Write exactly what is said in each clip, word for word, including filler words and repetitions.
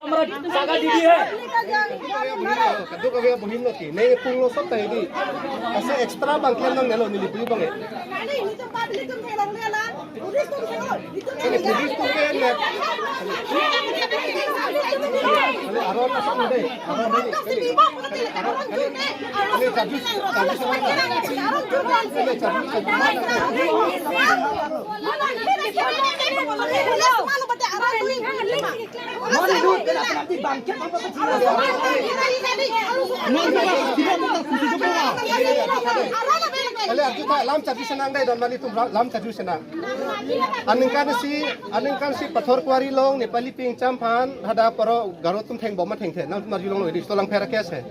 Hamarat jaga didi hai. Kadokave bohin lo ti. Neli punglo sot ta di. Ase extra bang klem nangnelo neli pui bang e. Police atum ke ne. Aron asam dei. Aron dei. Aron charges, charges. Kali arju ta lam charju senang dei don mali tum lam charju senang. Aningkan si, aningkan si Pathor Kuari along Nepali pingcham aphan hadak paro Garo atum theng bom ma thengthe nangtum arjulonglo di stolang phera case hai.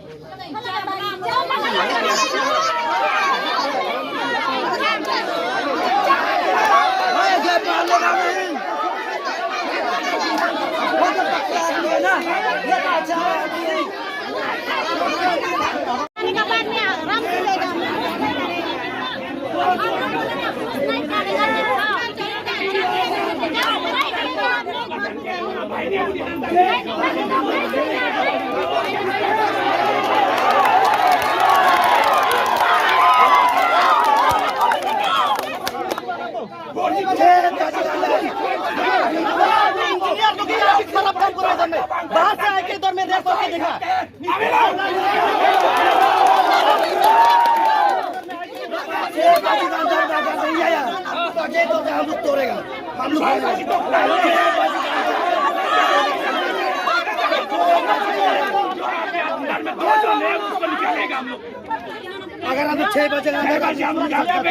बाहर से आके इधर में रेप करके देखा। छह बजे के अंदर में अगर नहीं आया, तो ये तो हम लोग तोड़ेगा, हम लोग तोड़ेगा। छह बजे के अंदर में दो जन है, उसको निकालेगा हम लोग। अगर हम लोग छह बजे के अंदर अगर हम लोग यहाँ पे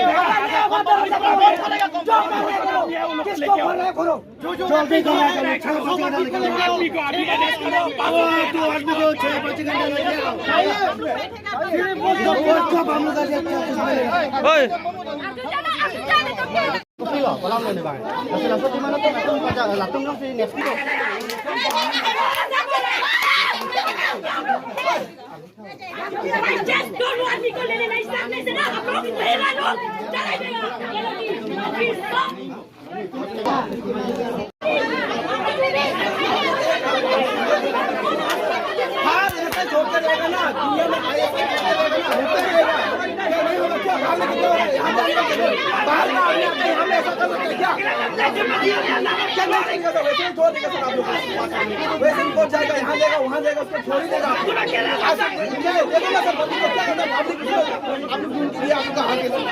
किसको मना करो? जल्दी करो, छह बजे के अंदर निकलेगा। वो दो आदमी को छह बजे के अंदर लेके आओ। तो कब हम लोग का ये चर्चा मिलेगा? ओए। Kopilo, kolam lo ne bang. Laso laso di mana tuh latung paja, latung dong si next itu. Just don't want me to let it like that. Listen up, I'm not playing around. हाथ ऐसे छोड़ के रहेगा ना, दुनिया में आईएएस का होता रहेगा, होता रहेगा। क्या नहीं होगा? क्या बाहर में कितना होगा? यहाँ जाने का क्या? बाहर में आने का यहाँ पे ऐसा कर सकते हैं क्या? क्या नहीं करेंगे सर? वैसे ही छोड़ देगा सर आप लोग। वैसे ही कोर्ट जाएगा, यहाँ जाएगा, वहाँ जाएगा, उसको छोड़ ही देगा। आज सर, ये देखो ना सर, पब्लिक को क्या करना है? पब्लिक को आप लोग ढूंढ के लिए आप लोग का हाथ है sir.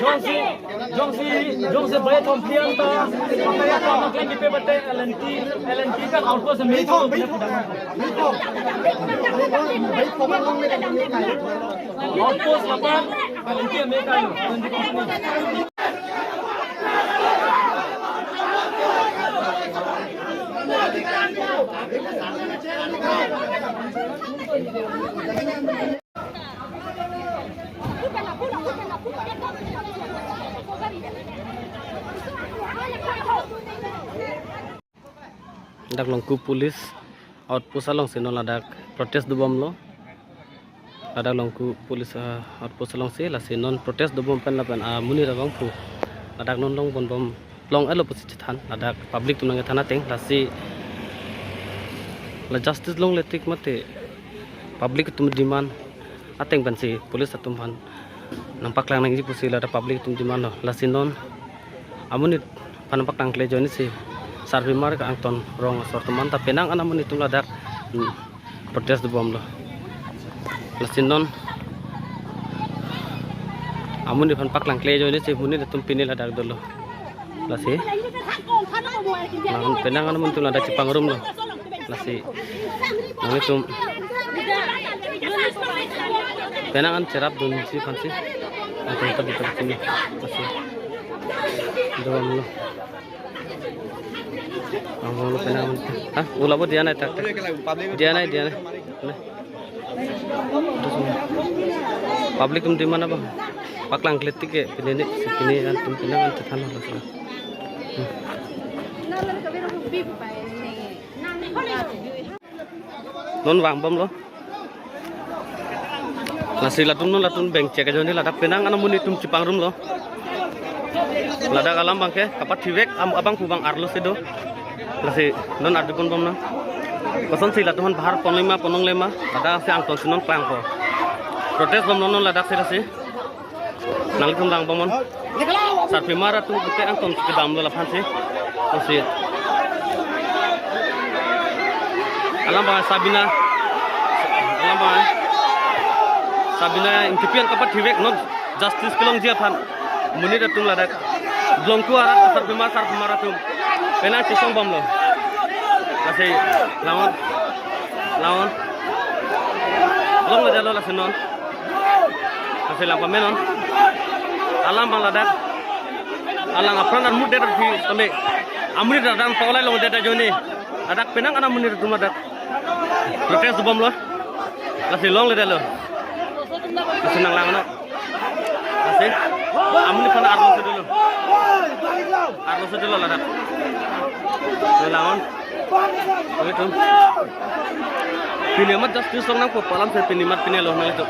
Jongsi, jongsi, jongsi bai thom plian ta, pakaya ta maklem di pe bate L and T, L and T kan outpost me ko. Outpost lapan, L and T me kayo. Dak Longku police outpost alongsi non ladak protest dobomlo. Ladak Longku police, ah, outpost alongsi lasi non protest dobom pen lapen, ah, amonit abangphu ladak non longbom bom long-etlo pusi chethan ladak public atum nangkethan ateng lasi la justice longle tik mate public atum demand ateng pensi police atum aphan nangpaklang nangji pusi ladak public atum demand lo. Lasi non amonit aphan nangpaklangkle ajoine si sarpi mar ka angton rong asor atum anta penang an amonit atum ladak, hmm, protest dobomlo. Lasi non amonit aphan paklangkle ajoine si amonit atum pine ladak dolo. Lasi nang penang an amonit atum ladak chepangrumlo. Lasi nanglitum penang an cherapdunji aphansi. Ante kita di sini. Masih. Dua mulu. Ang mulu kena. Ha? Ulabo dia nai tak tak. Dia nai, dia nai. Nai. Public atum di mana bang? Paklang kletik ke, pini ni, pini atum pini kan tethan lah. Hmm. Non vangbomlo. Lasi latum non latum bengchek ajoine ladak penang amonit atum chepangrumlo. Ladak alam abangke kapathivek am abang pu abang arlo si do. Lasi non arjupon bomnang. Kosonsi latum aphan bahar ponlema pononglema. Ladak si angtong si non klangpo. Protest bomnon non ladak si lasi. Nanglitum langbomnon. Sarpimar atum ke angtong kedamlo laphan si. Lasi. Alam abang Sabina. Alam abang Sabina Ingtipi an kapathivek non justice kelongji aphan. Monit atum ladak. Blongku arat sarpimar sarpimar atum. Penang chesongbomlo. Lasi lawan. Lawan. Longledetlo lasi non. Lasi lang pamenon. Alam abang ladak. Alang apran armut det arpi tame. Amonit ladak paulai longledet ajoine. Ladak penang amonit atum ladak. Protest bomlo. Lasi longledetlo. Lasi nanglang non. Lasi. Amonit aphan arlo si dolo. Arlo si dolo ladak. Lasi langon. Oi, tum. Pini amat justice longnangpo pu alam si pini amat pinelo nanglitum.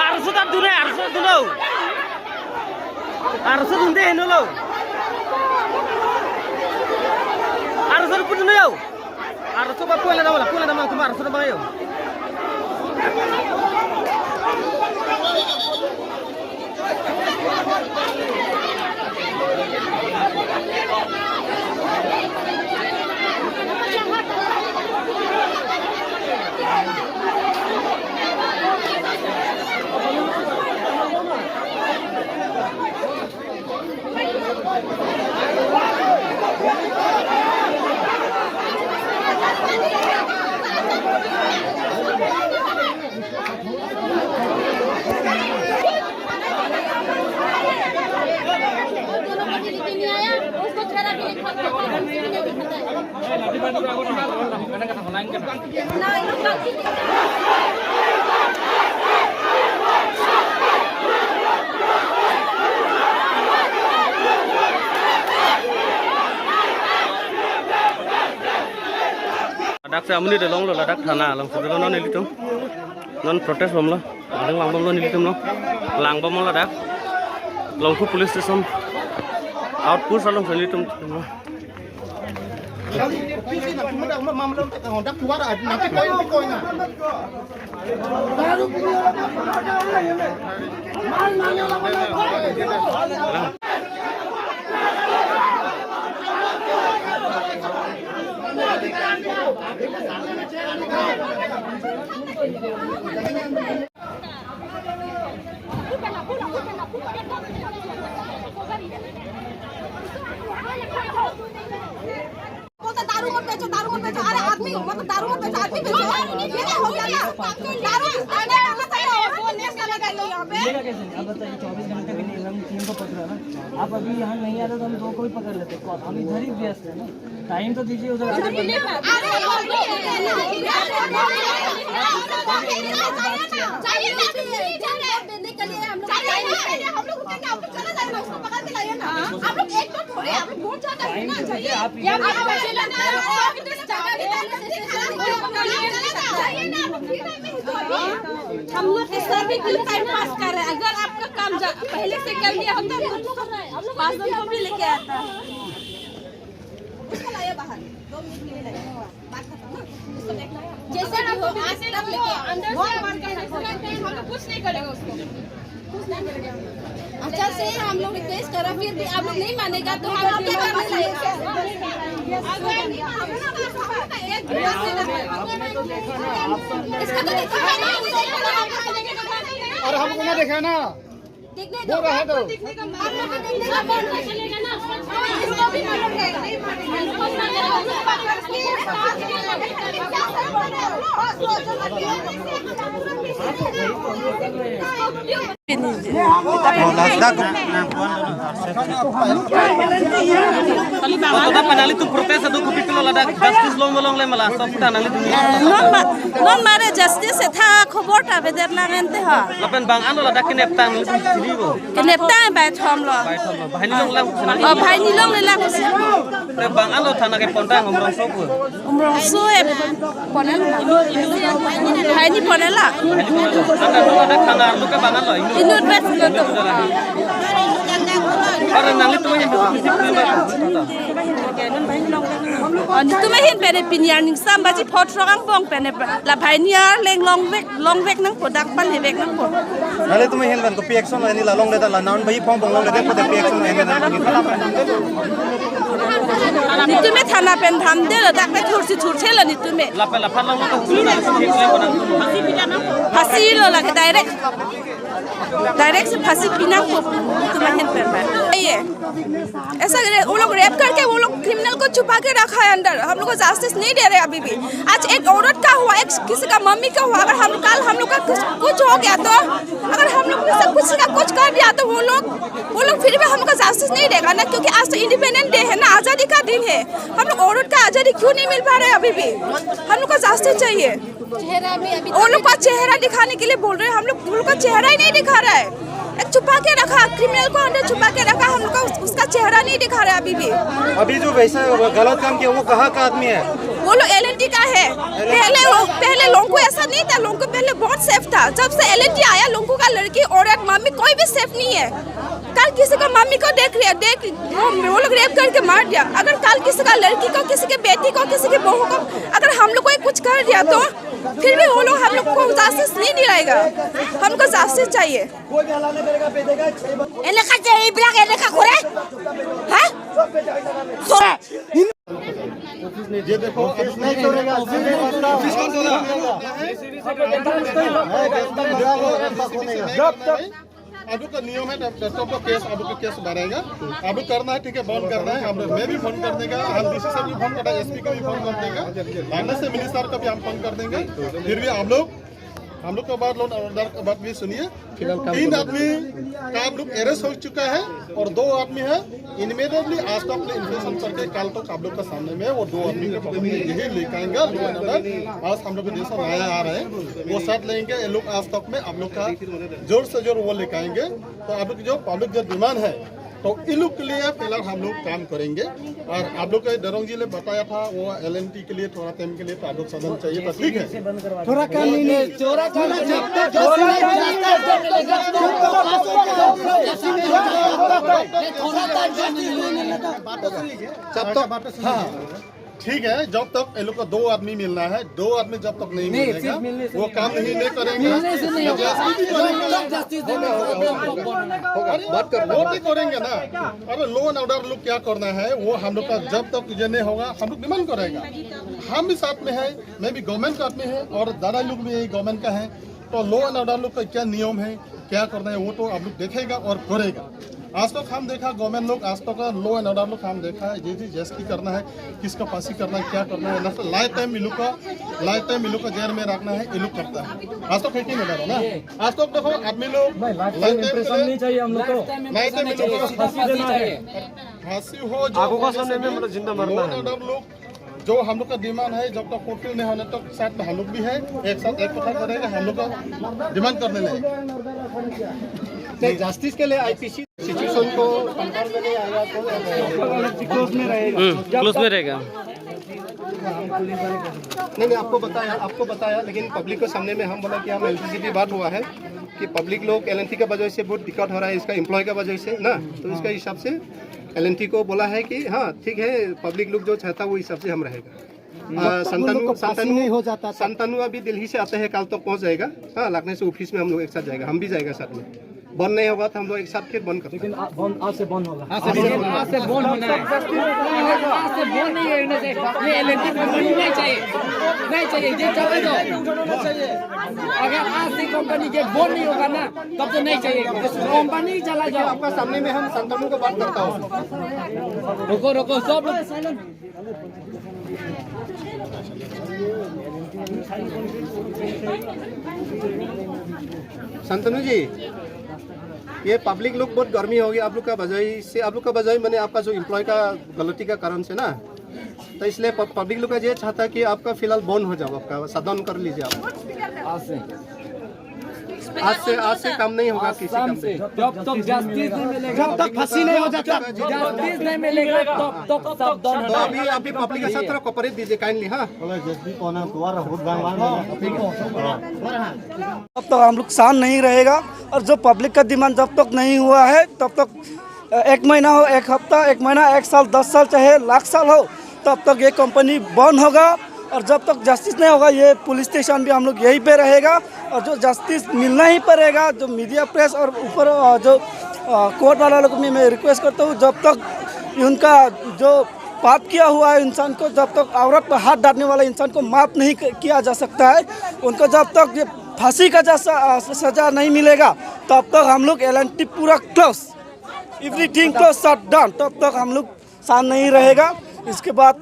Arso ta dun he, arso ta dun lo. Arso dunde henlo. Arso pun dunde yo. Arso ba pula nama la, pula nama kuma arso ba yo. Ladak si amonit along lo, ladak thana along si dolo non nelitum. Non protest bomlo. Ladak langbomlo nelitum lo. Langbomlo ladak. Longku police station outpost along si nelitum. बोलता, "दारू मत बेचो, दारू मत बेचो।" अरे आदमी, मतलब, दारू मत बेचो, आदमी बेचो। ये क्या हो गया ना? दारू, दारू करना चाहिए, और बोलने का लगा लो यहाँ पे। मिलेगा कैसे? आप बताइए, चौबीस घंटे भी नहीं, हम टीम को पकड़ा ना। आप अभी यहाँ नहीं आते तो हम दो को भी पकड़ लेते। हम इधर ही व्यस्त है ना, टाइम तो दीजिए उधर। अरे, अरे, चाहिए ना, चाहिए ना। देने के लिए हम लोग चाहिए ना, चाहिए, हम लोग को क्या, आप चले जाइए ना, उसको पकड़ के लाइए ना। आप लोग एक तो थोड़े, आप लोग बहुत ज्यादा है ना, चाहिए। आप या इधर आप आइए ना, आप इधर से ज्यादा नहीं, आप लोग दिखा रहे हो, आप लोग चले जाओ। हम लोग के सर भी कुछ टाइम पास कर रहे हैं। अगर आपका काम जा, पहले से कर दिया होता तो पाँच जन को भी लेके आता। उसको लाइए बाहर, दो मिनट के लिए लाइए। बात खत्म ना। उसको देखना है। जैसे भी हो, आज तक लेके अंदर से कुछ नहीं करेगा उसको। अच्छा से हम लोग रिक्वेस्ट करा, फिर भी आप लोग नहीं मानेगा तो हम लोग क्या करना चाहिए? इसका तो देखो, और हमको ना देखा ना। देखने दो रहे दो। Kota panali tu protes adu kopi kilo ladak justice long long le mala sok ta nali tu. Non ma, non mare justice etha khobor ta beder lang ente ha. Lapen bang ano ladak kenep tang nali tu chili bo. Kenep tang bai thom lo. Bai thom lo. Bahini long lang. Oh, bahini long le lang si. Te bang ano thana ke pontang Umrongso bo. Umrongso e ponel. Bahini ponel la. Anda tu ada thana lu ke bang ano ini. Inut bet lo tu. Para nali tu yang tu. Oh, netum ahin pene pini arni sam baji phot rok angbong pene la bahini arleng longvek longvek nangpo, dak pale vek nangpo. Nali tu ahin pen kopi action lo ini la longledet, la non baji phong bong longledet pute pi action lo ini. Netum e thana pen thamde lo, dak pe thursi thurthe lo netum e. Lapen lapan long tu hulu na sini kle kona. Phasi lo lake direct. Direct से फांसी पीना को तुम्हें हेल्प करना है। ये ऐसा करे, वो लोग रेप करके वो लोग क्रिमिनल को छुपा के रखा है अंदर। हम लोग को जस्टिस नहीं दे रहे अभी भी। आज एक औरत का हुआ, एक किसी का मम्मी का हुआ, अगर हम कल हम लोग का कुछ, कुछ हो गया तो, अगर हम लोग में से किसी का कुछ कर दिया तो वो लोग वो लोग फिर भी हमको जस्टिस नहीं देगा ना, क्योंकि आज तो इंडिपेंडेंस डे है ना, आजादी का दिन है। हम लोग औरत का आजादी क्यों नहीं मिल पा रहा है अभी भी? हम लोग को जस्टिस चाहिए। वो लोग का चेहरा दिखाने के लिए बोल रहे हैं, हम लोग, हम लोग का चेहरा ही नहीं दिखा रहा है। एक छुपा के रखा, क्रिमिनल को अंदर छुपा के रखा, हम लोग का उस, उसका चेहरा नहीं दिखा रहा है अभी भी। अभी जो वैसा गलत काम किया, वो कहाँ का आदमी है? वो लोग एलएनटी का है। पहले वो पहले लोगों को ऐसा नहीं था, लोगों को पहले बहुत सेफ था। जब से एलएनटी आया, लोगों का लड़की, औरत, मम्मी कोई भी सेफ नहीं है। कल किसी को मम्मी को देख लिया, देख वो, वो लोग रेप करके मार दिया। अगर कल किसी का लड़की को, किसी के बेटी को, किसी की बहू को अगर हम लोग को कुछ कर दिया तो फिर भी वो लोग हम लोग को जस्टिस नहीं दिलाएगा। हमको जस्टिस चाहिए। এলাকা যে এইবিলাক এনেকা কৰে, হা? ये देखो, ऑफिस नहीं छोड़ेगा। ऑफिस कौन सा था? जब तक आप लोग का नियम है, तब तब तो केस, आप लोग का केस बढ़ेगा। आप लोग करना है, ठीक है, बंद करना है। हम लोग, मैं भी फोन कर देगा, हम डीसी साहब भी फोन कर देगा, एसपी को भी फोन कर देगा, फाइनेंस मिनिस्टर को भी हम फोन कर देंगे। फिर भी आप लोग, हम लोग का बात, लॉ एंड ऑर्डर का बात भी सुनिए। तीन आदमी का आप लोग अरेस्ट हो चुका है और दो आदमी है। इमीडिएटली आज तक इन्फॉर्मेशन करके कल तक आप लोग का सामने में वो दो आदमी को पकड़ के यही लेके आएंगे। लॉ एंड ऑर्डर आज हम लोग के देश में नया आ रहा है, वो साथ लेंगे। ये लोग आज तक में आप लोग का जोर से जोर वो लेके आएंगे। तो आप लोग की जो पब्लिक जो डिमांड है, तो इन लोग के लिए फिलहाल हम लोग काम करेंगे। और आप लोग को दरोंग जी ने बताया था, वो एलएनटी के लिए थोड़ा टाइम के लिए तो आप लोग सदन चाहिए था, ठीक है। थोड़ा काम नहीं, नहीं, थोड़ा काम नहीं, जब तक जब तक, हाँ, ठीक है, जब तक ये लोग को दो आदमी मिलना है, दो आदमी जब तक नहीं मिलेगा, वो काम नहीं, नहीं करेंगे। वो भी करेंगे ना। अरे, लॉ एंड ऑर्डर लोग क्या करना है, वो हम लोग का जब तक ये नहीं होगा, हम लोग डिमांड करेगा। हम भी साथ में है, मैं भी गवर्नमेंट का आदमी है और दादा लोग भी यही गवर्नमेंट का है। तो लॉ एंड ऑर्डर लोग का क्या नियम है, क्या करना है, वो तो आप लोग देखेगा और करेगा। आज तक हम देखा गवर्नमेंट लोग, आज तक लॉ एंड ऑर्डर लोग हम देखा है, ये चीज जैसे की करना है, किसका फांसी करना है, क्या करना है, लाइफ टाइम इन लोग का, लाइफ टाइम इन लोग का जेल में रखना है, इन लोग करता है। आज तक है कि नहीं दादा ना? आज तक देखो आदमी लोग लाइफ टाइम के लिए, नहीं चाहिए हम लोग को। लाइफ टाइम इन लोग का फांसी देना है। फांसी हो, जो सामने में मतलब जिंदा मरना लॉ एंड ऑर्डर लोग जो हम लोग का डिमांड है, जब तक फुलफिल नहीं होने तक साथ में हम लोग भी है, एक साथ एक कथा करेंगे, हम लोग का डिमांड करने लगे। जस्टिस के लिए आईपीसी सिचुएशन को कंट्रोल में नहीं आएगा तो क्लोज में रहेगा। नहीं, नहीं, आपको बताया, आपको बताया, लेकिन पब्लिक के सामने में हम बोला कि हम एलएनटी से भी बात हुआ है कि पब्लिक लोग एलएनटी का वजह से बहुत दिक्कत हो रहा है, इसका एम्प्लॉय का वजह से ना, तो इसका हिसाब से एलएनटी को बोला है कि हाँ, ठीक है, पब्लिक लोग जो चाहता वो हिसाब से हम रहेगा। आ, संतानु, संतानु अभी दिल्ली से आता है, कल तक पहुंच जाएगा। हाँ, लखनऊ से ऑफिस में हम लोग एक साथ जाएगा, हम भी जाएगा साथ में। बंद नहीं होगा तो हम लोग एक साथ फिर बंद करते हैं। लेकिन आ, बंद, आज से बंद होगा। आज से बंद, आज से बंद होना है। आज से बंद नहीं होना चाहिए। ये एलएनटी कंपनी नहीं चाहिए, नहीं चाहिए, ये चले जाओ। अगर आज से कंपनी ये बंद नहीं होगा ना, तब तो नहीं चाहिए, कंपनी चला जाओ। आपका सामने में हम संतानु को बात करता हूँ। रुको, रुको, सब लोग। संतानु जी, ये पब्लिक लोग बहुत गर्मी होगी आप लोग का वजह से, आप लोग का वजह मैंने आपका जो एम्प्लॉय का गलती का कारण से ना, तो इसलिए प-, पब्लिक लोग का ये चाहता कि आपका फिलहाल बंद हो जाओ, आपका शटडाउन कर लीजिए आप। आज से, आज से काम नहीं होगा किसी काम पे। जब तक जस्टिस नहीं मिलेगा, जब तक फांसी नहीं हो जाता, जस्टिस नहीं मिलेगा, तब तक शटडाउन। तो अभी, अभी पब्लिक के साथ थोड़ा कोऑपरेट दीजिए काइंडली, हाँ। तब तक हम लोग शांत नहीं रहेगा, और जो पब्लिक का डिमांड जब तक नहीं हुआ है, तब तक एक महीना हो, एक हफ्ता, एक महीना, एक साल, दस साल, चाहे लाख साल हो, तब तक ये कंपनी बंद होगा। और जब तक जस्टिस नहीं होगा, ये पुलिस स्टेशन भी हम लोग यहीं पे रहेगा। और जो जस्टिस मिलना ही पड़ेगा, जो मीडिया प्रेस और ऊपर, अ, जो, अ, कोर्ट वाला लोग में मैं रिक्वेस्ट करता हूँ, जब तक उनका जो पाप किया हुआ है इंसान को, जब तक औरत पर हाथ डालने वाला इंसान को माफ नहीं क-, किया जा सकता है, उनको जब तक ये फांसी का जैसा, अ, सजा नहीं मिलेगा, तब तक हम लोग एलएनटी पूरा क्लोज, एवरीथिंग क्लोज, शटडाउन, तब तक हम लोग शांत नहीं रहेगा। इसके बाद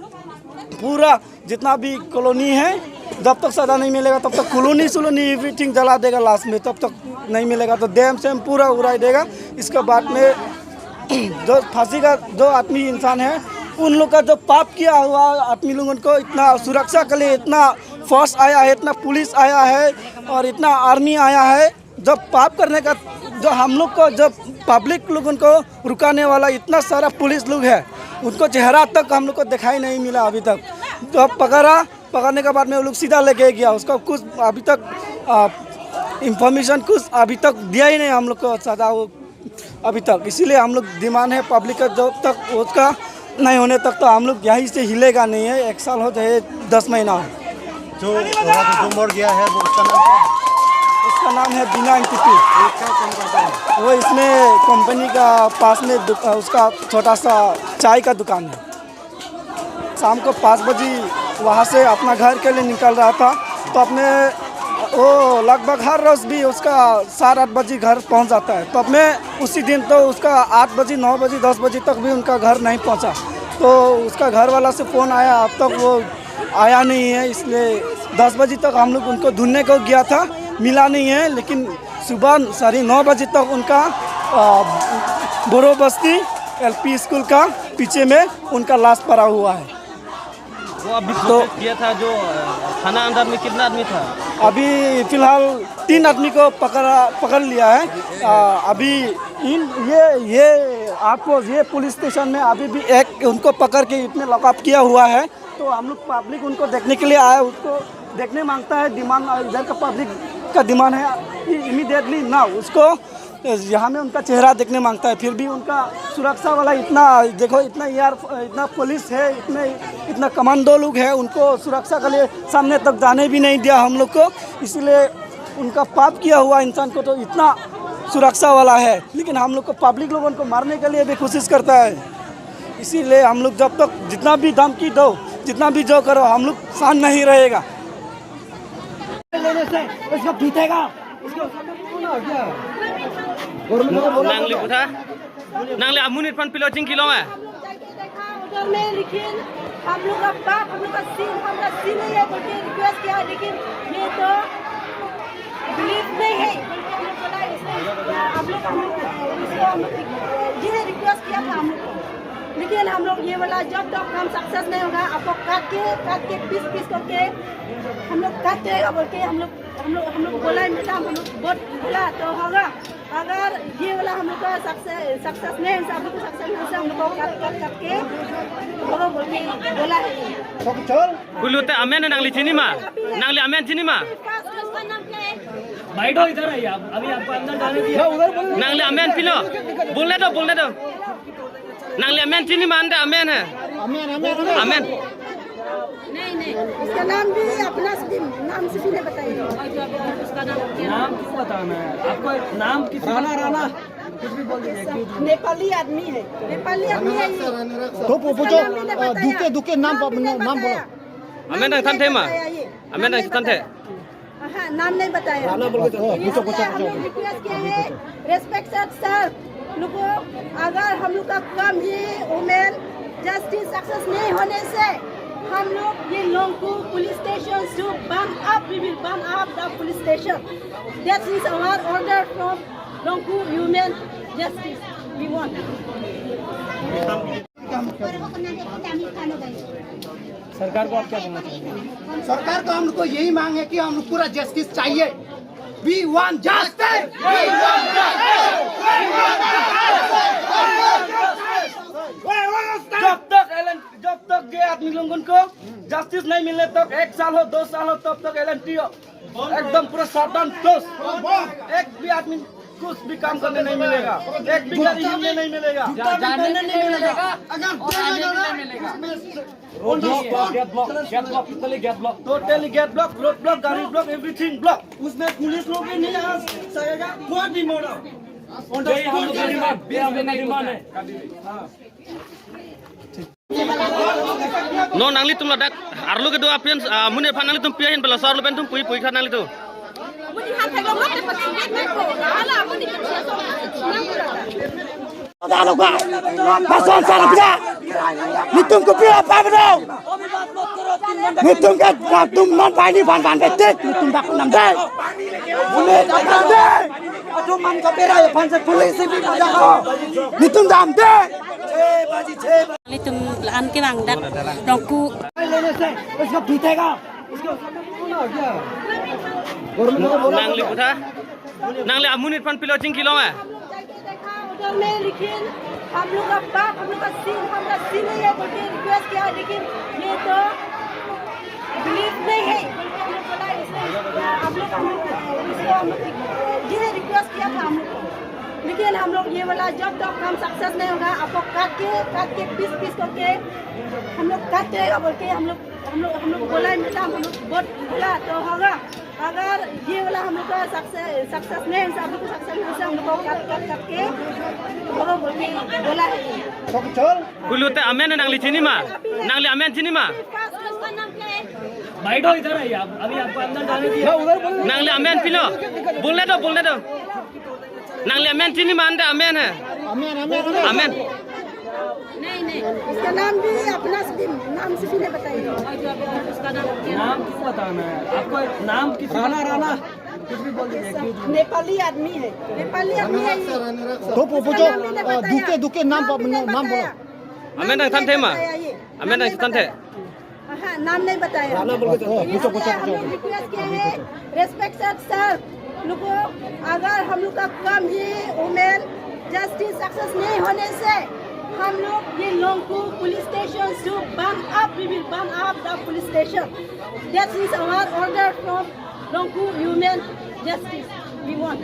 पूरा जितना भी कॉलोनी है, जब तक सजा नहीं मिलेगा, तब तक कॉलोनी सोलोनी एवरीथिंग जला देगा लास्ट में, तब तक नहीं मिलेगा तो डैम सैम पूरा उड़ाई देगा। इसके बाद में जो फांसी का जो आदमी इंसान है, उन लोग का जो पाप किया हुआ आदमी लोगों को इतना सुरक्षा के लिए इतना फोर्स आया है, इतना पुलिस आया है और इतना आर्मी आया है। जब पाप करने का, जो हम लोग को, जब पब्लिक लोगों को रुकाने वाला इतना सारा पुलिस लोग है, उनको चेहरा तक हम लोग को दिखाई नहीं मिला अभी तक। जब पकड़ा, पकड़ने के बाद में वो लोग सीधा लेके गया, उसका कुछ अभी तक, आ, इंफॉर्मेशन कुछ अभी तक दिया ही नहीं हम लोग को, सजा वो अभी तक। इसीलिए हम लोग डिमांड है पब्लिक का, जब तक उसका नहीं होने तक तो हम लोग यहीं से हिलेगा नहीं है, एक साल हो चाहे दस महीना हो। जो, जो मर गया है, वो उसका नाम क्या है? उसका नाम है बीना एनटीपी। वो क्या काम करता है? वो इसमें कंपनी का पास में दुक-, उसका छोटा सा चाय का दुकान है। शाम को पाँच बजे वहाँ से अपना घर के लिए निकल रहा था, तो अपने वो लगभग हर रोज भी उसका सात आठ बजे घर पहुँच जाता है। तो अपने उसी दिन तो उसका आठ बजे, नौ बजे, दस बजे तक भी उनका घर नहीं पहुँचा। तो उसका घर वाला से फ़ोन आया, अब तक वो आया नहीं है, इसलिए दस बजे तक हम लोग उनको ढूंढने को गया था, मिला नहीं है। लेकिन सुबह साढ़े नौ बजे तक उनका, आ, बोरो बस्ती एलपी स्कूल का पीछे में उनका लाश पड़ा हुआ है। वो अभी तो किया था जो, अ, थाना अंदर में कितना आदमी था? अभी फिलहाल तीन आदमी को पकड़ा, पकड़ लिया है। आ, अभी इन, ये, ये आउटपोस्ट, ये पुलिस स्टेशन में अभी भी एक उनको पकड़ के इतने लॉकअप किया हुआ है। तो हम लोग पब्लिक उनको देखने के लिए आया, उसको देखने मांगता है, डिमांड, इधर का पब्लिक का डिमांड है कि इमीडिएटली ना उसको यहाँ में उनका चेहरा देखने मांगता है। फिर भी उनका सुरक्षा वाला इतना, देखो, इतना एयर, इतना पुलिस है, इतने, इतना कमांडो लोग हैं, उनको सुरक्षा के लिए सामने तक जाने भी नहीं दिया हम लोग को। इसीलिए उनका पाप किया हुआ इंसान को तो इतना सुरक्षा वाला है, लेकिन हम लोग को, पब्लिक लोगों को मारने के लिए भी कोशिश करता है। इसीलिए हम लोग जब तक जितना भी धमकी दो, जितना भी जो करो, हम लोग शांत नहीं रहेगा। लेने से उसको पीटेगा। Nangli kutha? Nangli amonit aphan pilo chingkilong eh? हम लोग जाके देखा उधर में, लेकिन हम लोग का बाप, हम लोग का सीन, हमारा सीन नहीं है बोल के रिक्वेस्ट किया, लेकिन ये तो बिलीव नहीं है बोल के हम लोग बोला। इसलिए हम लोग, हम लोग, इसलिए हम लोग ये रिक्वेस्ट किया था हम लोग को। लेकिन हम लोग ये वाला जब तक हम सक्सेस नहीं होगा, आपको काट के, काट के, पीस पीस करके हम लोग काट देगा बोल के हम लोग, हम लोग, हम लोग बोला है, मैडम, हम लोग बहुत बोला तो होगा। अगर ये वाला हम लोग का सक्सेस, सक्सेस नहीं है, हम लोग को सक्सेस नहीं है, हम लोग को काट, काट, काट के बोलो बोल के बोला है। Pulote amen nangli chini ma? Nangli amen chini ma? Byte, इधर आइए आप, अभी आपको अंदर जाने दिया। Nangli amen pilo? बोलने दो, बोलने दो। Nangli amen chini ma, ante amen hai? Amen, amen, amen. Amen. नहीं, नहीं, उसका नाम भी अपना से भी, नाम से भी नहीं बताइए। नाम क्यों बताना है आपको? नाम किस राणा, राणा। कुछ भी बोल दीजिए। नेपाली आदमी है, नेपाली आदमी है ये। तो पूछो, उसका नाम भी नहीं बताया। दुके, दुके नाम, नाम भी नहीं नाम बताया। बोलो। Amen nangthan the ma? Amen nangthan the? हाँ, नाम नहीं बताया। राणा बोल के चलो। इसलिए हम लोग रिक्वेस्ट किया है, रेस्पेक्टेड सर, लोगों, अगर हम लोग का काम ही वुमेन जस्टिस सक्सेस नहीं होने से हम लोग ये लोंगकु पुलिस स्टेशन से burn up, we will burn up the police station. That is our order from Longku women justice. We want। सरकार को आप क्या बोलना चाहेंगे? सरकार को हम लोग को यही मांग है कि हम लोग पूरा जस्टिस चाहिए। We want justice। जब तक एल एन, जब तक ये आदमी लोगों को जस्टिस नहीं मिलने तक, एक साल हो, दो साल हो, तब तक एल एन टी हो, एकदम पूरा सावधान। दोस्त, एक भी आदमी कुछ भी काम करने नहीं मिलेगा, एक भी गाड़ी हिलने नहीं मिलेगा। जूता भी पहनने नहीं मिलेगा। अगर और आने भी नहीं मिलेगा। On the spot। Gate block, gate block, totally gate block। Totally gate block, road block, गाड़ी block, everything block। उसमें पुलिस लोग भी नहीं आ सकेगा, कोई भी मोड़ा। On the spot। ये हम लोग का डिमांड, ये हम लोग का डिमांड है। Non nanglitum ladak arlo kedo apian, ah, amonit aphan nanglitum pi ahin pen laso arlo pen tum puji puji kha nanglitum. Lason sar apida. Netum kopi apa bedo? Netum ke, netum non pini pan pan betik, netum dak nam dei. Netum dam dei. Aduh, man kapera ya, pan se police bhi maja ko. Netum dam dei. Netum la-an kevang dak Rongku. Nangli puta? Nangli amonit aphan pilo chingki long eh? उधर में, लेकिन हम लोग का बाप, हम लोग का सीन, हम लोग का सीन नहीं है बोल के रिक्वेस्ट किया, लेकिन ये तो बिलीफ नहीं है बोल के हम लोग बोला, इसलिए हम लोग, हम लोग इसको हम लोग ये रिक्वेस्ट किया था हम लोग को। लेकिन हम लोग ये वाला जब तक हम सक्सेस नहीं होगा, आपको काट के, काट के, पीस पीस करके हम लोग काट देगा बोल के हम लोग, हम लोग, हम लोग बोला है, मैडम, हम लोग बहुत बोला तो होगा। अगर ये वाला हम लोग का सक्सेस, सक्सेस नहीं है, हम लोग को सक्सेस नहीं है, हम लोग को काट, काट, काट के बोलो बोल के बोला है। Pulote amen nangli chini ma? Nangli amen chini ma? Byte, इधर आइए आप, अभी आपको अंदर जाने दिया। Nangli amen pilo? बोलने दो, बोलने दो। Nangli amen chini ma, ante amen hai? Amen, amen, amen. Amen. नहीं, नहीं, उसका नाम भी अपना से भी, नाम से भी नहीं बताइए। नाम क्यों बताना है आपको? नाम किस राणा, राणा। कुछ भी बोल दीजिए, क्यों? नेपाली आदमी है, नेपाली आदमी है ये। तो पू-, पूछो, उसका नाम भी नहीं बताया। दुके, दुके नाम नाम भी नहीं नाम बोलो। बताया। Amen nangthan the ma? Amen nangthan the? हाँ, नाम नहीं बताया। राणा बोल के चलो। इसलिए हम लोग रिक्वेस्ट किया है, रेस्पेक्टेड सर, लोगों, अगर हम लोग का काम ही वुमेन जस्टिस सक्सेस नहीं होने से हम लोग ये लोंगकु पुलिस स्टेशन से burn up, we will burn up the police station. That is our order from Longku women justice. We want।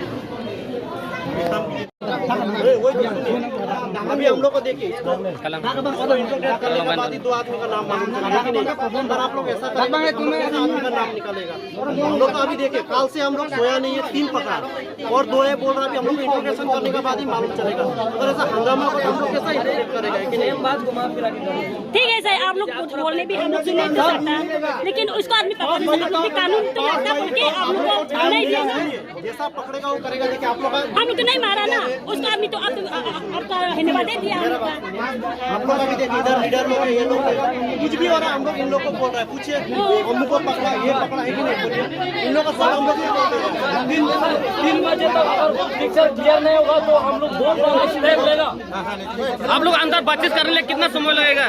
अभी हम लोग को देखिए, इसको, इसको इंटरोगेट करने के बाद ही दो आदमी का नाम मालूम चला, लेकिन अगर आप लोग ऐसा करेंगे, तो हम लोग कैसे आदमी का नाम निकालेगा? हम लोग तो अभी देखिए, कल से हम लोग सोया नहीं है, तीन प्रकार, और दो है बोल रहा, अभी हम लोग को इंटरोगेशन करने के बाद ही मालूम चलेगा। अगर ऐसा हंगामा हो तो हम लोग कैसा इंटरोगेट करेगा, है कि नहीं? ठीक है सर, आप लोग कुछ बोलने भी हम लोग सुन नहीं सकता, लेकिन उसको आदमी पकड़ सकता, क्योंकि कानून तो लगता है, बोल के आप लोग को नहीं दिया ना। जैसा पकड़ेगा वो करेगा, देखिए आप लोग का हम लोग तो नहीं मारा ना, उसको आदमी तो आप, आ, आ, आपका धन्यवाद दे दिया हम लोग का। हम लोग अभी देखिए इधर लीडर लोग हैं, ये लोग हैं, कुछ भी हो रहा है हम लोग इन लोग को बोल रहा है, पूछिए अमुक को पकड़ा, ये पकड़ा है कि नहीं, बोलिए। इन लोग का सब हम लोग को बोल रहे हैं। तीन, तीन बजे तक अगर पिक्चर क्लियर नहीं होगा तो हम लोग बहुत बड़ा स्टेप लेगा। आप लोग अंदर बातचीत करने के लिए कितना समय लगेगा?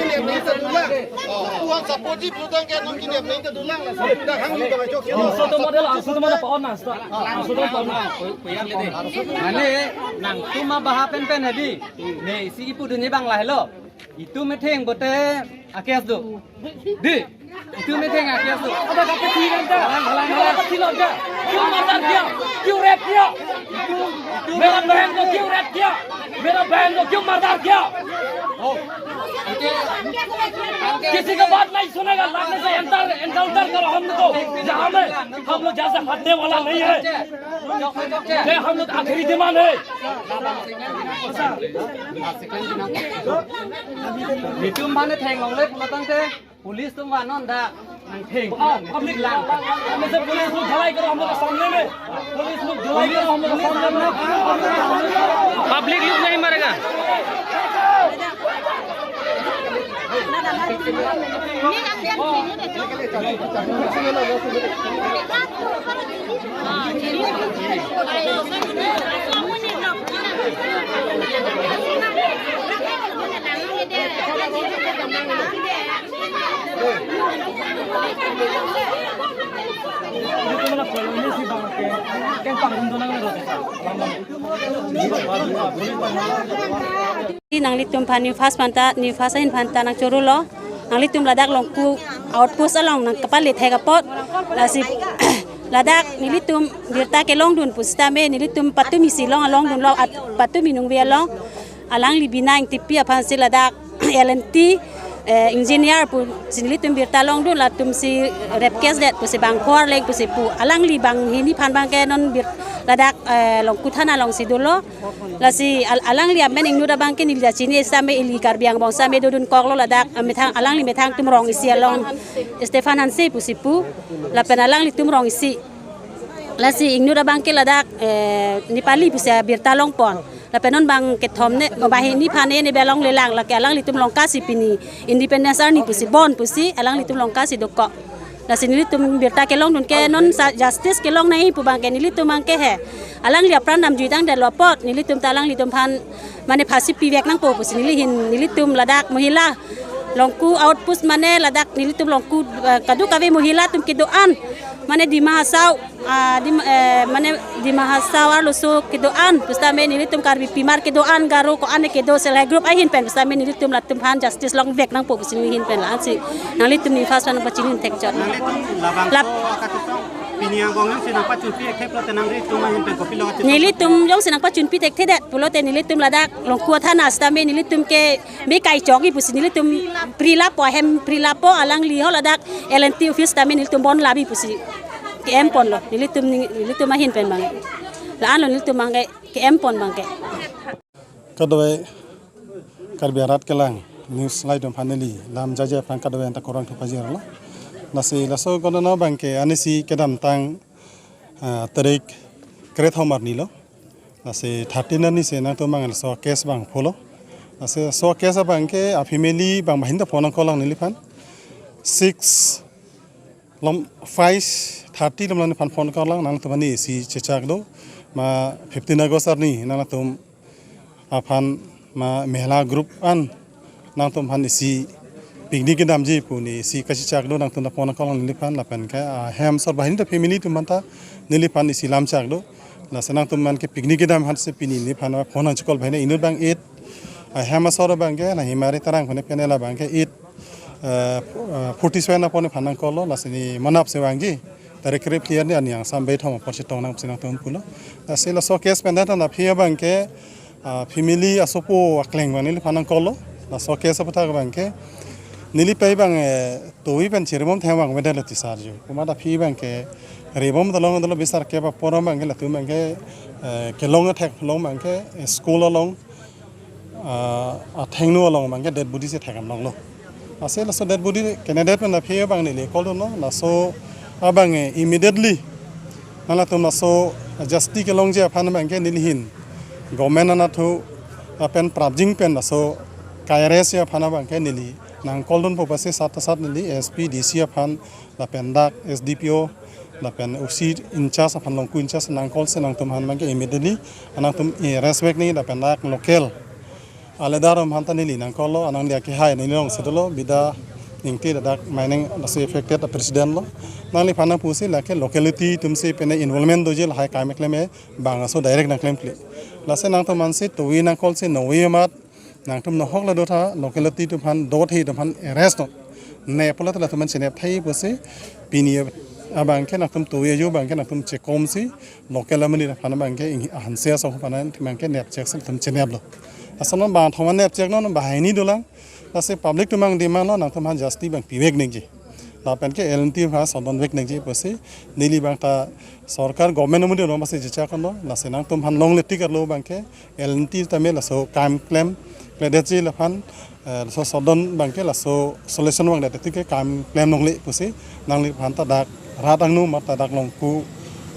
Nangkinep nangta dolang. Uang support ji putang ke nangkinep nangta dolang. Laso putang hang ni kawai chok. Laso atum model, laso atum model pa-on na, laso atum pa-on na. Mane, nangtum abaha penpen hedi. Ne, isi ipu dunji abang lahelo. Itum metheng bote a-case do. Di. Itum metheng a-case do. Ada kata tidak ada. Halang, halang, halang. Kata tidak ada. क्यों मर्डर किया? क्यों रेप किया? मेरा बहन को क्यों रेप किया? मेरा बहन को क्यों मर्डर किया? किसी का बात नहीं सुनेगा, लाने से एनकाउंटर, एनकाउंटर करो हमको, जहाँ में हम लोग जैसे हटने वाला नहीं है। ये हम लोग आखिरी डिमांड है। Nelitum mane theng longle pulo tangte police atum vannon dak nangtheng. Oh, public lang. Police log dhalai karo hum log ke samne mein. Police log dhalai karo hum log ke samne mein. Public log nahi marega. Nanglitum aphan NEIFAAST aphanta, NEIFAAST ahin aphanta nangchoro lo. Nanglitum ladak Longku outpost along nangkapale thek apot. Lasi ladak nelitum birta kelongdun pusitame nelitum patumi si long alongdunlo, at patumi nungve along. Alangli Bina Engtipi aphansi ladak L and T, eh, engineer pusi nelitum birta longdun, latumsi rape case det pusi bang khor leng pusi pu. Alangli banghini aphan abangke non bir ladak, eh, Longku thana alongsi dolo. Lasi al-, alangli amen ingnut abangke neli ta chini sitame, ili Karbi angbong sitame dodunkoklo ladak, eh, methang, alangli methang atum rong isi along Stephen Hanse pusi pu. Lapen alanglitum rong isi. Lasi ingnut abangke ladak, eh, Nepali pusi birta longpon. Lapen non bang kethom ne, banghini aphan ne, ne belong lelang, lake alanglitum Langka si pini Independence Army pusi bon pusi, alanglitum Langka si dokok. Lasi nelitum birta kelongdun ke non sa justice kelong nangji pu abangke nelitum abangke he. Alangli apran damjui tangdetlo apot, nelitum ta alanglitum aphan mane phasi pivek nangpo pusi neli ahin, nelitum ladak mohila Longku outpost mane ladak nelitum Longku, eh, kadokave mohila atum kedo-an. Mane Dima Hasao, ah, Dim-, eh, mane Dima Hasao arloso kedo-an. Pusitame nelitum Karbi Pimar kedo-an, Garo ko-an kedo self help group ahin pen. Pusitame nelitum latum aphan justice longvek nangpo pusi neli ahin pen la-ansi. Nanglitum ning first one pachini thekchot. Nanglitum labang Lap- so akatupang pini angbong jongsi nangpachunpi thekthe pulote nanglitum ahin pen kopilo akatupang? Nelitum jongsi nangpachunpi thekthe det pulote nelitum ladak Longku athana sitame nelitum ke me kai chokji pusi nelitum pri lapo, ahem pri lapo, alangli ho ladak L and T office tame nelitum bon labi pusi ke-em ponlo nelitum ning-, nelitum ahin pen abang. La-anlo nelitum abang ke, ke-em pon abang ke. Kadokave Karbi arat kelang news laidum aphan neli lam jaje aphan kadokave anta kurvangthu pajirlo. Lasi laso kono abang ke anisi kedamtang, ah, tarik kre-thom arni lo. Lasi thirteen arni si nangtum abang laso case abang pholo. Lasi laso case abang ke a family abang bahin ta phone nangkoklang neliphan. Six lom, five thirty lom neliphan phone nangkoklang, nangtum aphan isi chechak do. Ma fifteen August arni nangtum aphan ma mehla group an nangtum aphan isi picnic kedamji pu ne isi kachechak do, nangtum ta phone nangkoklang neliphan lapen ke ahem asor bahin ta family atum aphan ta neliphan isi lamchak do. Lasi nangtum aphan ke picnic kedam aphansi pini neliphan phone nangchecall bahin inut abang eight, ahem asor abang ke na Himari Terang kone pene labang ke eight, eh, forty-seven apor nephan nangkoklo, lasi ne manap si vangji. Tarik kre-phli arni aning angsam beithom apor chetong nangsi nangtum pulo. Lasi laso case pen ta na aphi abang ke, ah, family asopo akleng abang neliphan nangkoklo. Laso case aputhak abang ke neli pei abang, eh, tovi pen chirimum theng abang avedet lo ti sir jo. Komat aphi abang ke ribom dolong dolo bisar ke ba porom abang ke latum abang ke, eh, kelong athek long abang ke, eh, school along, ah, athengno along abang ke dead body si thek-am longlo. Lasi laso dead body kene det pen aphi abang neli call dunlo, laso abang, eh, immediately nangtum laso justice kelongji aphan abang ke neli ahin government anatthu lapen prapjin pen laso kai-arrest aphan abang ke neli nang call dunpo pusi sat sat neli S P, D C aphan lapen dak S D P O lapen O C in charge aphan Longku in charge nang call si nangtum aphan abang ke immediately nangtum arrest vek nangji lapen dak local aledar atum aphan ta neli nang call lo, anang dia ke hai neli alongsi dolo Bida Ingti ladak mining laso affected a president lo. Nangliphan nangpusi lake locality atum si pene involvement doji lahai kam keklem abang aso direct nangklemkle. Lasi nangtum aphansi tovi nang call si novi amat nangtum nohok la dotha locality atum aphan dothe atum aphan arrest non. Ne pulote latum aphan chenep thai pusi pini abang ke nangtum tovi ajo abang ke nangtum chekomsi local amonit aphan abang ke ing-, ahanse asong aphan abang ke nepchek si latum cheneplo. Lason non bangthom nepchek non banghini dolang. Lasi public atum abang demand lo nangtum aphan justice abang pivek nangji. Lapen ke L and T aphan sodon vek nangji pusi neli abang ta sorkar government amonit along pasi chechak dunlo. Lasi nangtum aphan longle tik arlo abang ke L and T tame laso kam klemkledetji laphan, eh, laso sodon abang ke laso solution vangdet tik ke kam klem longle pusi nangliphan ta dak rat angno mat ta dak Longku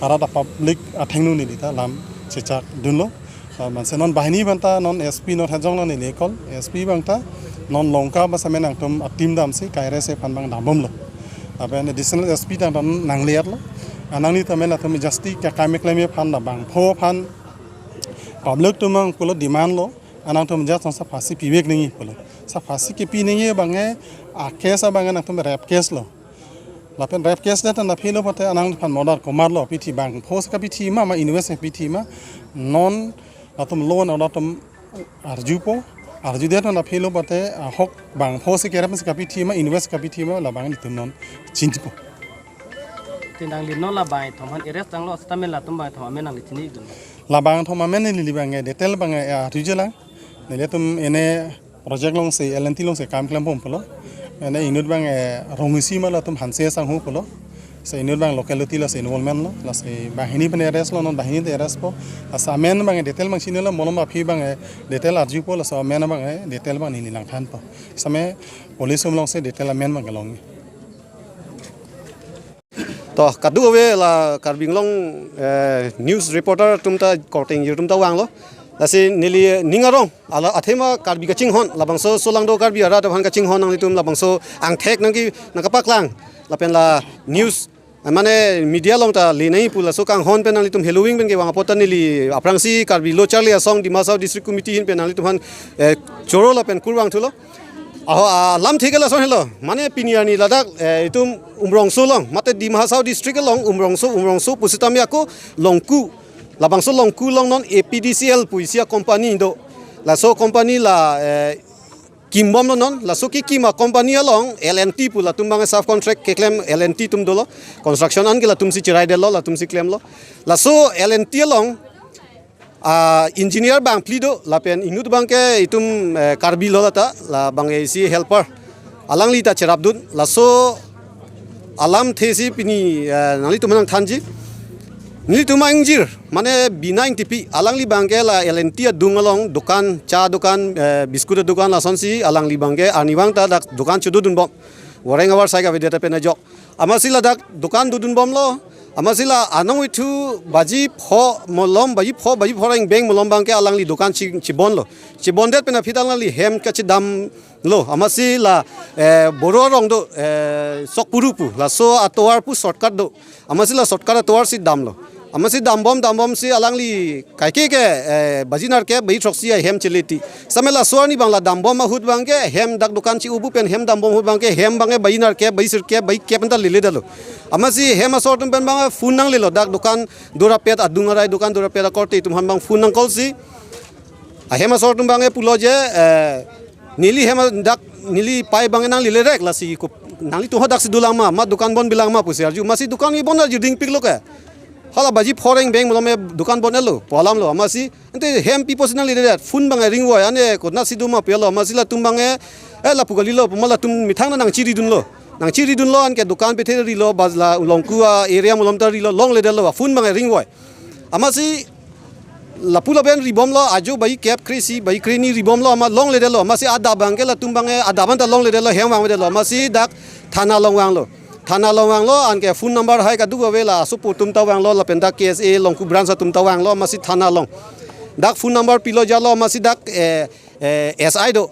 arat a public athengno neli ta lam chechak dunlo. Ah, manse non banghini abang ta non S P North Hajong lo neli call, S P abang ta non Longka basa me nangtum a team damsi kai-arrest aphan abang dambomlo. Lapen additional S P ta nangle-etlo. Anang ni tame latum justice ke kam keklem aphan labangpho aphan public atum abang pulo demand lo, anangtum just sa phasi pivek nangji pulo. Sa phasi kepi nangji abang ke a case abang ke nangtum rape case lo. Lapen rape case det na philo pote anangphan murder komatlo pithi, bangpho si kapithi ma, ma invest pithi ma, non latum law and order atum arjupo, arjudet na philo pote ahok bangpho si kerap si kapithi ma, invest kapithi ma, labang nelitum non chinjipo. Te nangli non labangthom aphan arrest tanglo sitame latum bangthom amen nangli chinidun? Labangthom amen neli abang ke detail abang, eh, arjujelang. Nelitum ene project alongsi, L and T alongsi kam klem pon pulo. Ene inut abang, eh, Rongsi ma latum Hanse Sangho pulo. Si inut abang locality lasi involvement lo. Lasi banghini pen arrest lo, non banghini te arrest po. Lasi amen abang detail abang chinilo, malom aphi abang, eh, detail arjupo, lasi amen abang, eh, detail abang neli nangthanpo. Sitame police atum alongsi detail amen abang kelong. To, kadokave la Karbi Anglong, eh, news reporter atum ta korte ingjir atum ta vanglo. Lasi neli ning arong, ala athema Karbi kachinghon, labangso solangdo Karbi arat aphan kachinghon nanglitum labangso angthek nangke nangkapaklang. Lapen la news, eh, mane media along ta le nangji pu laso kanghon pen nanglitum heloving pen kevang apot ta neli aphrangsi Karbi Lo Charli Asong Dima Hasao District Committee ahin pen nanglitum aphan, eh, choro lapen kurvangthulo. Aho, ah, lamthe ke lason helo. Mane pini arni ladak, eh, itum Umrongso along, mate Dima Hasao district along, Umrongso, Umrongso pusitame ako Longku. Labangso Longku along non A P D C L pu isi a-company do. Laso company la, eh, kimbomlo non. Laso kekim a-company along L and T pu latum abang subcontract keklem L and T atum dolo. Construction an ke latumsi cheraidetlo, latumsi klemlo. Laso L and T along, ah, engineer bangphli do, lapen inut abangke itum, eh, Karbi lo lata, labang isi helper. Alangli ta cherapdun, laso alamthe si pini, eh, nanglitum nangthanji. Nelitum ingjir, mane Bina Engtipi, alangli abangke la L and T adung along, dukan, cha dukan, eh, biscuit dukan lasonsi, alangli abangke, arnivang ta dak dukan chododunbom. Voreng avar sai kavedet pen ajok. Amatsi ladak dukan dodunbomlo. Amatsi la anong ithu baji pho malom, baji pho, baji pho reng beng malom abangke alangli dukan chi, chibonlo. Chibondet pen aphi ta alangli hem kachedamlo. Amatsi la, eh, Boro arong do, eh, Sokpuru pu. Laso atovar pu shortcut do. Amatsi la shortcut atovar si damlo. Amatsi dambom, dambomsi alangli kaike ke, eh, baji nerkep, baji throksi ahem cheleti. Sitame laso arni abang la dambom ahut abangke, hem dak dukan chi-obu pen hem dambom ahut abangke, hem abangke baji nerkep, baji sirkep, baji kep anta leledetlo. Amatsi hem asor atum pen abang phone nanglelo, dak dukan dorapet adung arai dukan dorapet akorte atum aphan abang phone nangcall si. Ahem asor atum abangke pulo je, eh, neli hem a-, dak neli pei abangke nanglelerek lasi ko nanglitum ho daksi dolang ma, ma dukan bonbilang ma pusi arju. Amatsi dukan ke bon arju dingpiklo ke. Hala baji pho reng beng malom e dukan bon-etlo, pu alamlo. Amatsi, ante hem pi apotsi nangledet, phone abang ringvoi, ane konatsi do ma pu alo. Amatsi latum abangke, eh, lapu kalilo, pu ma latum methang nangchiridunlo. Nangchiridunlo, anke dukan pethe rilo, bas la Longku a-area malom ta rilo, longledetlo, phone abang ringvoi. Amatsi lapu lapen ribomlo, ajo baji kep kre-isi, baji kre-hini ribomlo, amat longledetlo. Amatsi adap abangke latum abangke adap anta longledetlo, hem vangvedetlo. Amatsi dak thana along vanglo. Thana along vanglo, anke phone number hai kadokave la asopo atum ta vanglo, lapen dak K S A Longku branch atum ta vanglo, amatsi thana along. Dak phone number pilo jalo, amatsi dak, eh, eh, S I do.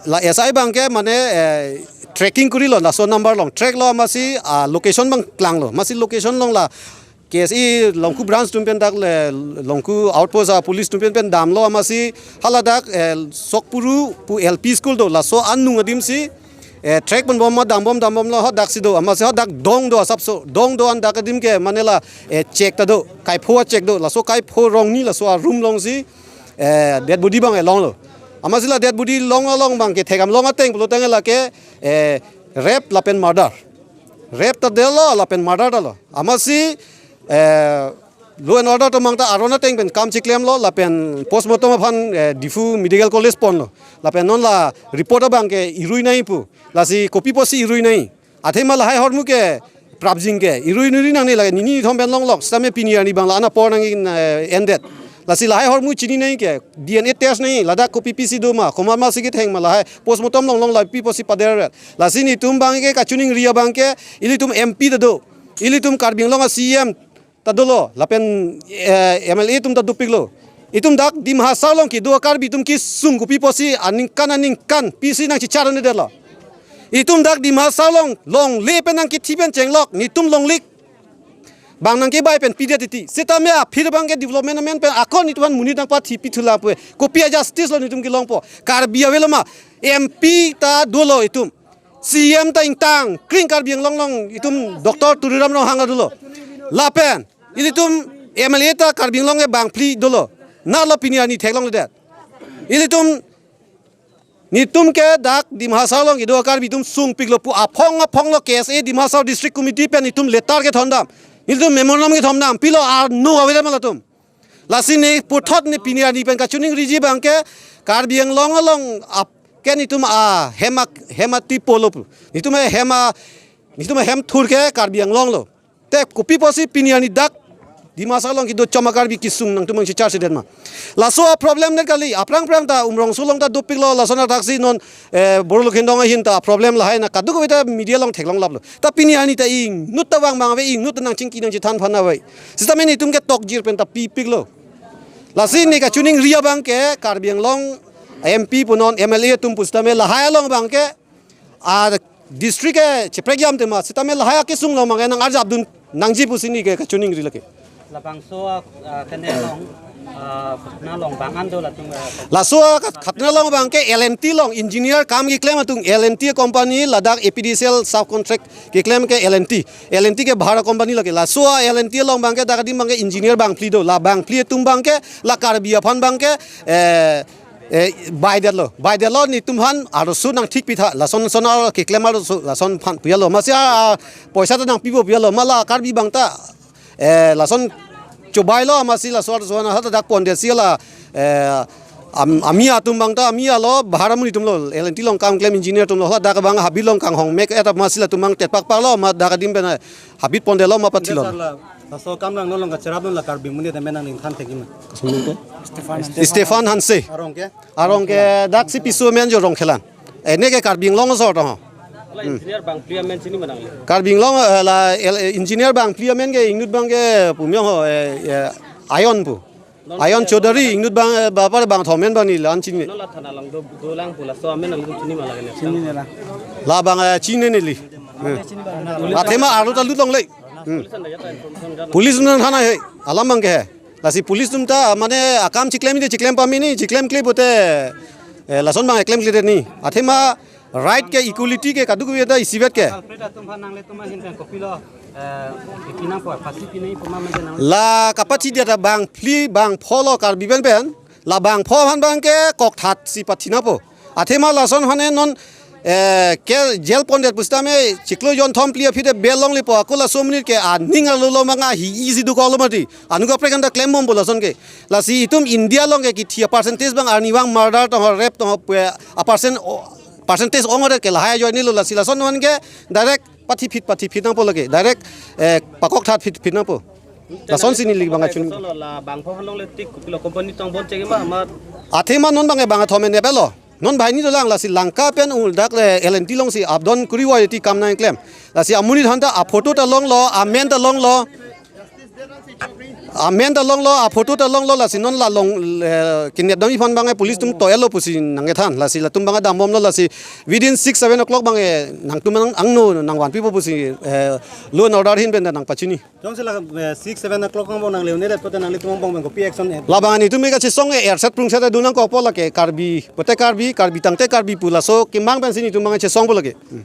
La S I abangke mane, eh, tracking korilo, laso number along. Track lo amatsi, ah, location abang klanglo. Amatsi location along la K S A Longku branch atum pen dak le, Longku outpost a-police atum pen pen damlo amatsi hala dak, eh, Sokpuru pu L P school do, laso anung adim si, eh, track ponbom ma dambom dambomlo ho daksi do, amatsi ho dak dong do asapso, dong do an dak adim ke mane la, eh, check ta do, kaipho a-check do, laso kaipho rongni laso a-room alongsi, eh, dead body abang longlo. Amatsi la dead body long along abangke thekdam long ateng pulo tangte lake, eh, rape lapen murder. Rape ta detlo, lapen murder detlo. Amatsi, eh, law and order atum abang ta aron ateng pen kam chiklemlo, lapen postmortem aphan, eh, Diphu Medical College ponlo. Lapen non la report abangke irui nangji pu. Lasi kopi apotsi irui nangji. Athema lahai ahormu ke prapjin ke irui nuri nangne lake nini nithom pen longlok. Sitame pini arni abang la an apor nang, eh, endet. Lasi lahai ahormu chini nangji ke D N A test nangji, ladak kopi apotsi do ma, komat masi ketheng ma lahai postmortem longlong la pi apotsi pader ret. Lasi netum abangke kachiningri abangke, ilitum M P ta do, ilitum Karbi Anglong a-C E M ta dolo, lapen, eh, M L A atum ta dopiklo. Itum dak Dima Hasao along kedo a-Karbi atum kesung kopi apotsi aningkan aningkan pisi nangchichar-un-edetlo. Itum dak Dima Hasao along longle pen nangkethi pen chenglok, netum longle abang nangkebai pen pidet titi. Sitame aphi abangke development amen pen ako netum aphan monit nangpathi pithu lapu-e. Kopi a-justice lo netum kelongpo. Karbi avelo ma, M P ta dolo itum. C E M ta ingtang, kring Karbi Anglong along itum Doctor Tuliram Ronghang ta dolo. Lapen, ilitum M L A ta Karbi Anglong ke bangphli dolo. Nalo pini arni theklongledet. Ilitum, netum ke dak Dima Hasao along kedo a-Karbi atum sungpiklo pu aphong aphong lo K S A Dima Hasao District Committee pen itum letter kethondam. Ilitum memorandum kethondam. Pilo arno avedet ma latum. Lasi ne puthot ne pini arni pen kachiningriji abangke Karbi Anglong along ap ke netum ahem a, hem a-tipo lo pu. Netum ahem a, netum ahem thur ke Karbi Anglong lo. Te kopi apotsi pini arni dak Dima Hasao along kedo choma Karbi kesung nangtum nangchichar-sedet ma. Laso a-problem det kali, aphrang phrang ta Umrongso along ta dopiklo, lason athaksi non, eh, Boro Lokhindong ahin ta problem lahai na kadokave ta media along theklonglaplo. Ta pini arni ta ingnut ta vang abang ave, ingnut ta nangchingki nangchethan aphan ave. Sitame netum ke tokjir pen ta pipiklo. Lasi ne kachiningri abangke Karbi Anglong M P punon M L A atum pusitame lahai along abangke a-district ke cheprekjam tema sitame lahai akesung along abangke nang-arjapdun nangji pusi ne ke kachiningri lake. Labangso, ah, kene along, Ah, khatna along bang an do latum, ah, laso a khat-, khatna along abang ke L and T along engineer kam keklem atum, L and T company ladak A P D C L subcontract keklem ke L and T. L and T ke bahar company lake. Laso a L and T along abang ke dak adim abang ke engineer bangphli do. La bangphli atum abang ke la Karbi aphan abang ke, eh, eh, baidetlo. Baidetlo netum aphan arloso nangthik pitha. Lason son a keklem arloso lason aphan piyalo. Amatsi a, a, poisa ta nangpipo piyalo. Ma la Karbi abang ta, eh, lason chobailo amatsi laso arloso aphan ha dak pondetsi la, eh, am-, ami atum abang ta, ami alo bahar amonit atumlo, L and T along kam klem engineer atumlo, ha dak abang habit along kanghong mek et amatsi latum abang tetpakpaklo, ma dak adim pen habit pondetlo ma pathilo. Sir, la, laso akam nanglo along kacherap non la Karbi amonit amen nangthan thekji ma? Stefan Hanse. Arong ke? Arong ke dak si piso amen jo Rongkhelan. Ene ke Karbi Anglong asor to ho. La engineer bangphli amen chini ma nangli? Karbi Anglong, eh, la el-, eh, engineer bangphli amen ke ingnut abang ke pu miyong ho, eh, eh, Ayon pu. Non Ayon ke Chaudhary, ingnut abang, eh, bapar bangthom amen abang neli la-an chini. Non la thana along do, dolang pu laso amen nangli chini ma lake ne? Chini ne la. La abang, eh, chini neli. Eh. Athema arlo ta lut longle. Hmm. Police nang thana he, alam abang ke he. Lasi police atum ta mane akam chiklemji chiklem pame ni, chiklemkle pote, eh, lason abang klemkledetji. Athema right ke, equality ke, kadokave ta isivet ke. Culprit atum aphan nanglitum ahin pen kopilo, eh, ipi nangpo, phasi pi nangpo ma mende nang. La kapachidetji ta bangphli bangpholo Karbi pen pen, la bangpho aphan abang ke kokthat si pathi nangpo. Athema lason aphan non, eh, ke jail pondet pusitame chiklo jonthom phli aphi te bail longlepo, ako laso amonit ke aning arlo lo manga hi easy do kolo mati. Anut kaprek an ta klembompo lason ke. Lasi itum India along ke kithi a percentage abang arnivang murder to ho, rape to ho, pue a percent o-, percentage ong ore ke lahai ajoine lo, lasi lason aphan ke direct pathiphit, pathiphit nangpo lake. Direct, eh, pakokthat phit, phit nangpo. Lasonsi neli abang kachun. Solo la bangpho aphan longle tik kopilo company tong bon cheng ma ma. Athema non abang abang athom ne pelo. Non banghini dolang, lasi Lanka pen ul dak le L and T alongsi up down kuri wai ti kam nangklem. Lasi amonit aphan ta a photo ta longlo, amen ta longlo. Amen ta longlo, a photo ta longlo, lasi non la long, eh, kinep damji aphan abang police atum toilo pusi nangkethan. Lasi latum abang dambomlo, lasi within six, seven o'clock abang, eh, nangtum nang angno nangvanpipo pusi, eh, law and order ahin pen nangpachini. Jongsi la, eh, six, seven o'clock angbong nangle-un-edet pote nanglitum angbong pen kopi action, eh? La abang netum ke kachesong, eh, erset prungset do nangkokpo lake Karbi, pote Karbi, Karbi tangte Karbi pu laso kemang pensi netum abang chesongpo lake. Hmm.